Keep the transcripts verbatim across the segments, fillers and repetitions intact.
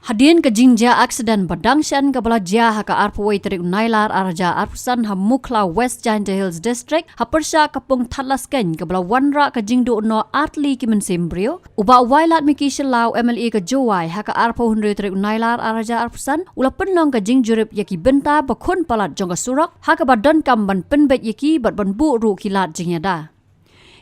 Hadien ka jingjia accident ba dang shen kaba la jia ha ka arphew tarik u Nailar arhajar arphew san ha Mukhla, West Jaintia Hills District, ha pyrshah ka pung Thadlaskein, kaba la wanrah ka jingduh noh artylli ki mynsiem briew, u Bah Wailadmiki Shylla, M L A ka Jowai, ha ka arphew hynriew tarik u Nailar arhajar arphew san, u la pynlong ka jingjurip ïa ki bynta ba khun palat jong ka surok, ha kaba donkam ban pynbeit ïa ki bad ban buh ruh ki lad jingïada.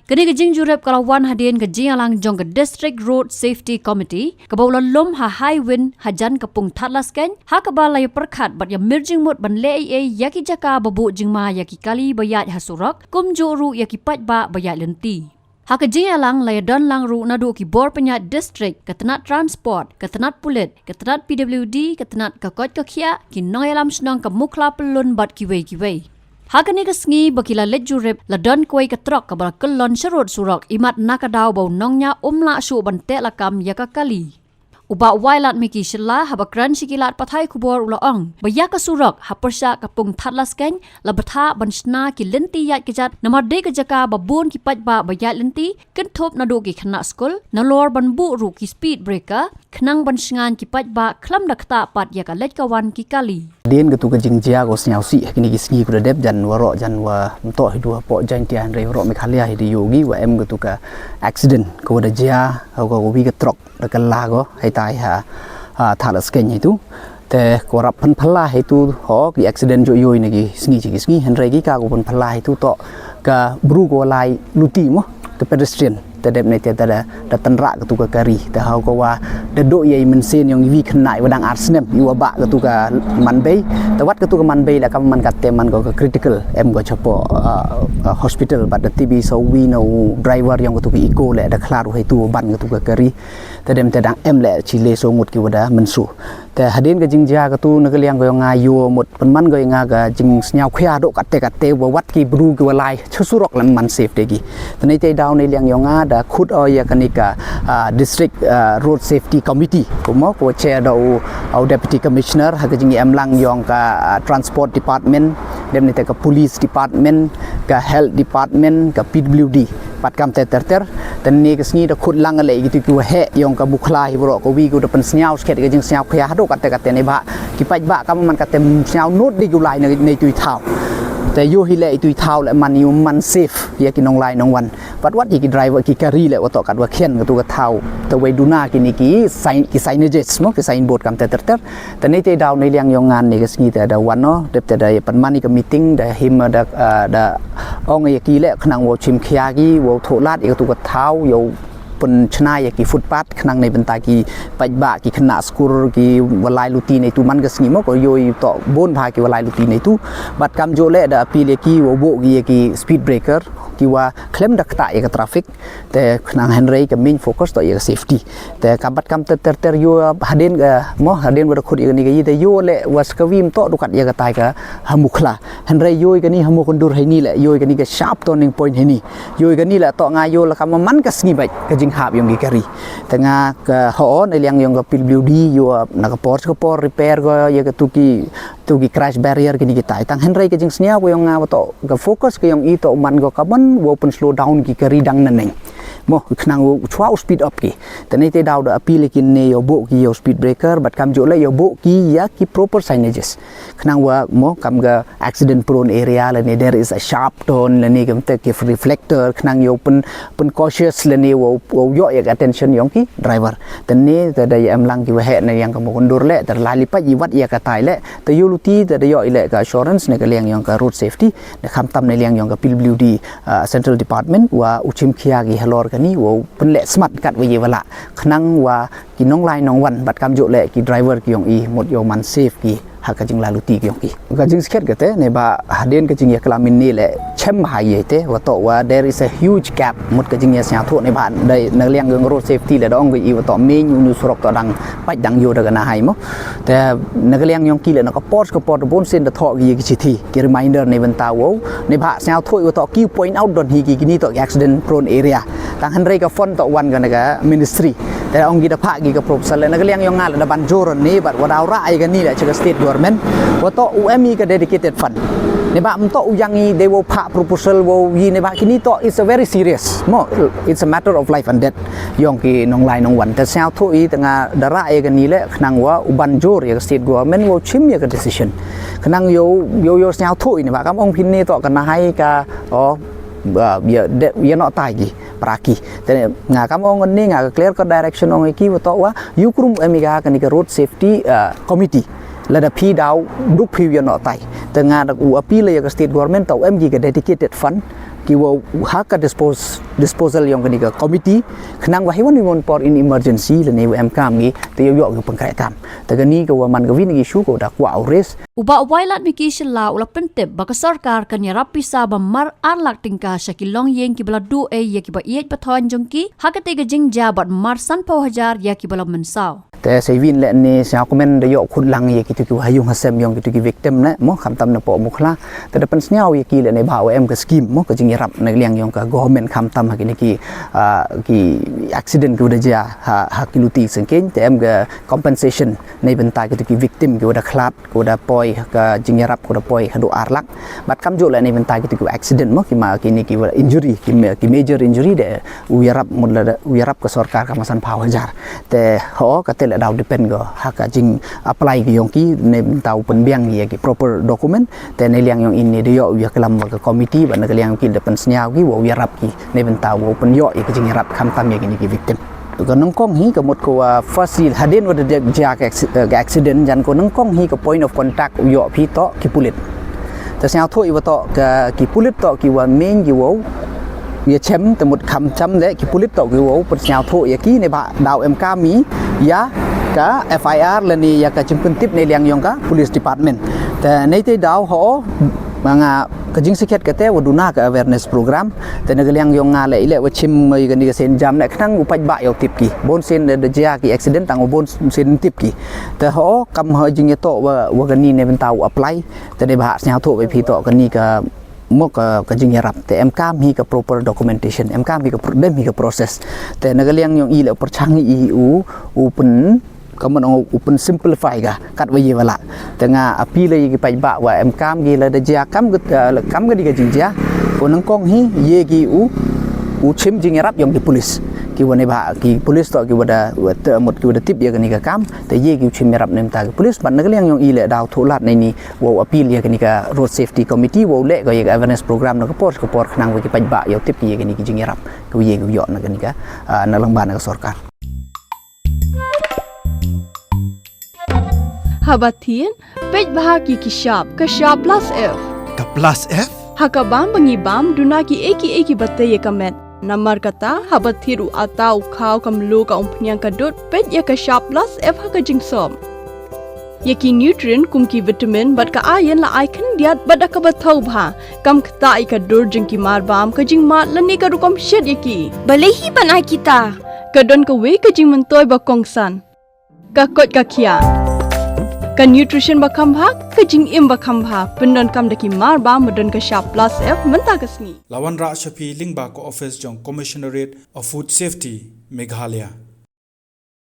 Kane ka jingjurip ka la wan hadien ka jingïalang jong ka District Road Safety Committee, kaba u la lum ha High Wind hajan ka pung Thadlaskein, ha kaba la ïa pyrkhat bad ïa mir jingmut ban leh ei ei ïa ki jaka ba buh jingma ïa ki kali ba ïaid ha surok, kumjuh ruh ïa ki paidbah ba ïaid lynti. Ha ka jingïalang la ïa don lang ruh naduh ki bor pynïaid district, ka tnat transport, ka tnat pulit, ka tnat P W D, ka tnat ka koit ka khiah, ki nongïalam shnong ka Mukhla Pyllun bad kiwei kiwei. Ha kane ka sngi ba ki la leit jurip, la don kawei ka trok kaba la kyllon sharud surok, imat na ka daw ba u nongñiah um lah shuh ban teh lakam ïa ka kali. U Bah Wailadmiki Shylla, haba kren sha ki lad pathai khubor, u la ong ba ïa ka surok ha pyrshah ka pung Thadlaskein la bthah ban shna ki lynti ïaid kjat, namar dei ka jaka ba bun ki paidbah ba ïaid lynti, kynthup naduh ki khynnah skul, nalor ban buh ruh ki speed breaker, khnang ban shngaiñ ki paidbah khlem da ktah pat ïa ka leit ka wan ki kali. Hadien katu ka jingjia, ko sngewsih ha kine ki sngi ko da dep, jan waroh, jan wa mynta hi dua poh Jaintia, hynrei waroh Meghalaya hi da ïohi wa em katu ka accident kaba da jia, ha ka, kawi ka trok da kylla ko haitai ha, ha Thadlaskein hi tu. Te ko rap pynphylla hi tu, ho, ki accident ju ïohi na ki sngi sha ki sngi, hynrei ki ka ko pynphylla hi tu toh ka bru ko lai luti mo, ka pedestrian. Te dep ne te da, da tynrah katu ka kari. Te ha ko wa da duh ïa i mynsiem yong iwi khynnah iwa dang ar snem, iwa bah katu ka manbei. Te wat katu ka manbei la kam man kate man ko ka critical, em ko chapoh, ah, ah, hospital, bad da tip i sa uwi na u driver yong katu ka Eeco leh da khlad u hi tu ban katu ka kari. Te dep te dang em leh chi le so ngut kiwa da mynsu. Te hadien ka jingjia katu, na ka liang ko yong nga, ïoh mut pynman ko yong nga ka jingsngewkhia haduh katte katte, wa wat ki bru kiwa lai sha surok lem man safe de ki. Te nei te daw nei liang yong nga da khut o ïa kane ka, ah, District, ah, Road Safety Committee, ko mo, ko chair da u, u Deputy Commissioner, ha ka jingïalang yong ka, ah, Transport Department, dep ne te ka Police Department, ka Health Department, ka P W D. Bad kam te ter ter, te ne ka sngi da khut lang leh kitu kiwa heh yong ka Mukhla hi waroh, kawi ko da pynsngew skhet ka jingsngewkhia haduh katte katte, neibhah ki paidbah kam man kate sngew nud de ki u lai na, na itu i thaw. Te ïohi leh itu i thaw leh man ïoh man safe ïa ki nonglai nongwan. Bad wat ïa ki driver ki kari leh wa toh katwa khian katu ka thaw. Te wei duna kine ki sign, ki signages mo, ki signboard kam te ter ter. Te nei te daw nei liang yong nga ne ka sngi te da wan noh, dep te da ïa pynman i ka meeting, da him da, ah, da ong ïa ki leh khnang wow chim khia ki, wow thoh lad ïa katu ka thaw, ïoh pynchna ïa ki footpath, khnang nei bynta ki paidbah, ki khynnah skur, kiwa lai luti nei tu man ka sngi mo, ko ïoh i toh bun bha kiwa lai luti nei tu. Bad kam juh leh da appeal ïa ki, wow buh ki ïa ki speed breaker, kiwa khlem da ktah ïa ka traffic. Te khnang hynrei ka main focus toh ïa ka safety. Te ka bad kam ter ter ter ïoh hadien ka mo, hadien wa da khut ïa kane ka ïa te ïoh leh wa sa kawi ym toh du kat ïa katai ka ha Mukhla. Hynrei ïoh kane ha Mawkyndur heini leh, ïoh kane ka sharp turning point heini. Ïoh kane leh toh nga ïoh la kam man ka sngi bad ka jinghap yong ki kari. Te nga ka ho o, na liang yong ka P W D ïoh na ka por sha ka por repair ko ïa katu ki tu ki crash barrier kine kitai. Tang hynrei ka jingsngew ka yong nga wa toh ka focus ka yong i toh man ko kaban wow pynslow down ki kari dang naneng. Mo, khnang wow chwa u speed up ki. Te nei te daw da appeal ïa kine ïoh buh ki ïa u speed breaker, bad kam juh leh ïoh buh ki ïa ki proper signages. Khnang wa mo kam ka accident prone area lane there is a sharp turn lane kam te ki reflector, khnang ïoh pyn, pyn cautious lane wow, wow ïoh ïa ka attention yong ki driver. Te ne te da ïa em lang kiwa heh na liang ka Mawkyndur leh, te la li pat i wat ïa katai leh, te ïoh luti te da ïoh i leh ka assurance na ka liang yong ka road safety, na khamtam na liang yong ka P W D, ah, Central Department, wa u chim khia ki halor kane, wow pynleh smat katwa ïa wa lah. Khnang wa ki nonglai nongwan, bad kam juh leh ki driver ki yong i, mut ïoh man safe ki ha ka jingla luti ki yong ki. Ka jingskhet kate, neibhah hadien ka jingïaklam ine leh chem bha ïa te, wa toh wa there is a huge gap, mut ka jingïasngewthuh neibhah da na liang yong road safety leh da ong ka i wa toh main u nu surok toh dang pait dang ïoh da ka na hai mo. Te na ka liang yong ki leh na ka por sha ka por da bun sien da thoh ki ïa ki chithi, ki reminder nei bynta wow, neibhah sngewthuh wa toh ki point out don hi ki kine toh ki accident prone area. Tang hynrei ka fund toh wan ka na ka ministry. Te ong ki da phah ki ka proposal leh na ka liang yong nga leh da ban jur ne bad wa daw rah ïa kane leh cha ka state government. Wa toh u em i ka dedicated fund. Neba mtok u yang i dei wow phah proposal wow yi neba kini to, it's a very serious. Mo, it's a matter of life and death. Yong ki nonglai nongwan. Te sngewthuh i tengah dara e kani le khnang wa u ban jur ya ka state government wow chim ya ka decision. Khnang yow, yow, yow sngewthuh i neba kam ong phin ni to kana hai ka, oh, ba, ya, de, ya no tai ki, para ki. Te nga kam ong ni nga ka clear ka direction ong i ki wa to wa, yu krum em i ka kani ka road safety, uh, committee. Lada phi daw duk phi ya no tai. Te nga da u appeal ya ka state government to em ki ka dedicated fund. Ki wa ha ka dispose, disposal yong kani ka committee. Khnang wa hiwan hiwan por in emergency lane wa em kam ngi. Te yow yow ki pengkrai kam. Te kani ka wa man ka win ki shu ko da kwa u res. U Bah Wailadmiki Shylla u la pyntip ba ka sorkar kan yarap pisa ba mar ar lak tyngka sha ki longïing ki ba la duh ei ya ki ba ïeit ba thoiñ jong ki, ha kata ka jingjia bad mar sanphew hajar ya ki ba la mynsaw. Te sa win le ni sa komen da yoh khut lang ya ki tu ki wa ha yung ha sem yong ki tu ki victim le, mo khamtam na po Mukhla. Te da pynsngew ya ki le ni ba wa em ka scheme mo ka jingyarap na liang yong ka government khamtam ha kini ki, ah, ki accident ki wa da jia ha, ha ki luti sengkeng, te em ka compensation na bynta ki tu ki victim ki wa da khlad, ki wa da poi ka jingyarap ki wa da poi haduh ar lak. Bad kam ju le ni bynta ki tu ki accident mo ki ma kini ki wa injury, ki, ma, ki major injury de u yarap mut la da, u yarap ka sorkar ka ma sanphew hajar. Te ho ka te le daw depend ko ha ka jing apply ki yong ki ni bynta u pynbiang ya ki proper document. Te na liang yong ini de yoh u ya klam wa ka committee bad na ka liang ki da pynsngew ki wa u yarap ki ni bynta wa u pynyoh ya ki jingyarap khamtam ya kini ki victim. Ka nyngkong hi ka mut ko wa first hi hadien wa da jia ka acci-, eh, ka accident jan ko nyngkong hi ka point of contact u yoh phi to ki pulit. Te sngewthuh i wa to ka ki pulit to ki wa main ki wow ya chem te mut kham cham de ki pulit to ki wow pynsngewthuh ya ki ni ba daw em kam i ya ka F I R lane ya ka jingpyntip na liang yong ka police department. Te nei te daw ho ma nga ka jingsakhiat kata wa duna ka awareness program. Te na ka liang yong nga le i le wa chim ngi kani ka sien jam ne khnang u paidbah yow tip ki. Bun sien da, da jia ki accident tang u bun sien tip ki. Te ho kam ho jingyato wa, wa kani ne bynta u apply. Te de ba sngewthuh wa phi to kani ka mo ka, ka jingyarap. Te em kam hi ka proper documentation. Em kam hi ka pro-, dem hi ka process. Te na ka liang yong i le pyrchang i u, u pyn ka man ong u pyn simplify ka kat wa ye wa la. Te nga appeal ya ki paidbah wa em kam ki la da jia kam ka, eh, kam ka di ka jingjia. Ko nyngkong hi ye ki u, u chim jingyarap yong ki police. Ki wa ne ba ki police to ki wa da, wa te mut ki wa da tip ya kani ka kam. Te ye ki u chim yarap ne mynta ki police. Bad na ka liang yong i le daw thuh lad ne ni wa u appeal ya kani ka road safety committee wa u le ka ya ka awareness program na ka por, ka por khnang wa ki paidbah yow tip ki ya kani ki jingyarap. Ka wa ye ki u yoh na kani ka, ah, na lang ba na ka sorkar. Haba thied, peit bha ki ki shap, ka shap plus F. Ka plus F? Ha ka bam ba ngi bam, duna ki ei ki ei ki ba tei ya ka met. Namar kata, haba thied u ata u khaw ka mluh ka umphniang ka dud, peit ya ka shap plus F ha ka jingsop. Ya ki nutrient kum ki vitamin bad ka iron la ai khyndiat bad da kaba thaw bha. Kam ktah ya ka dur jong ki mar bam, ka jingmad lane ka rukom shet ya ki. Balei hi ban ai kita? Ka don kawei ka jingmyntoi ba kongsan. Ka koit ka khiah. Ka nutrition ba kham bha, ka jingim ba kham bha. Pyndonkam da ki mar bam ba don ka shap plus F mynta ka sngi. La wanrah sha phi lyngba ka office jong Commissionerate of Food Safety, Meghalaya.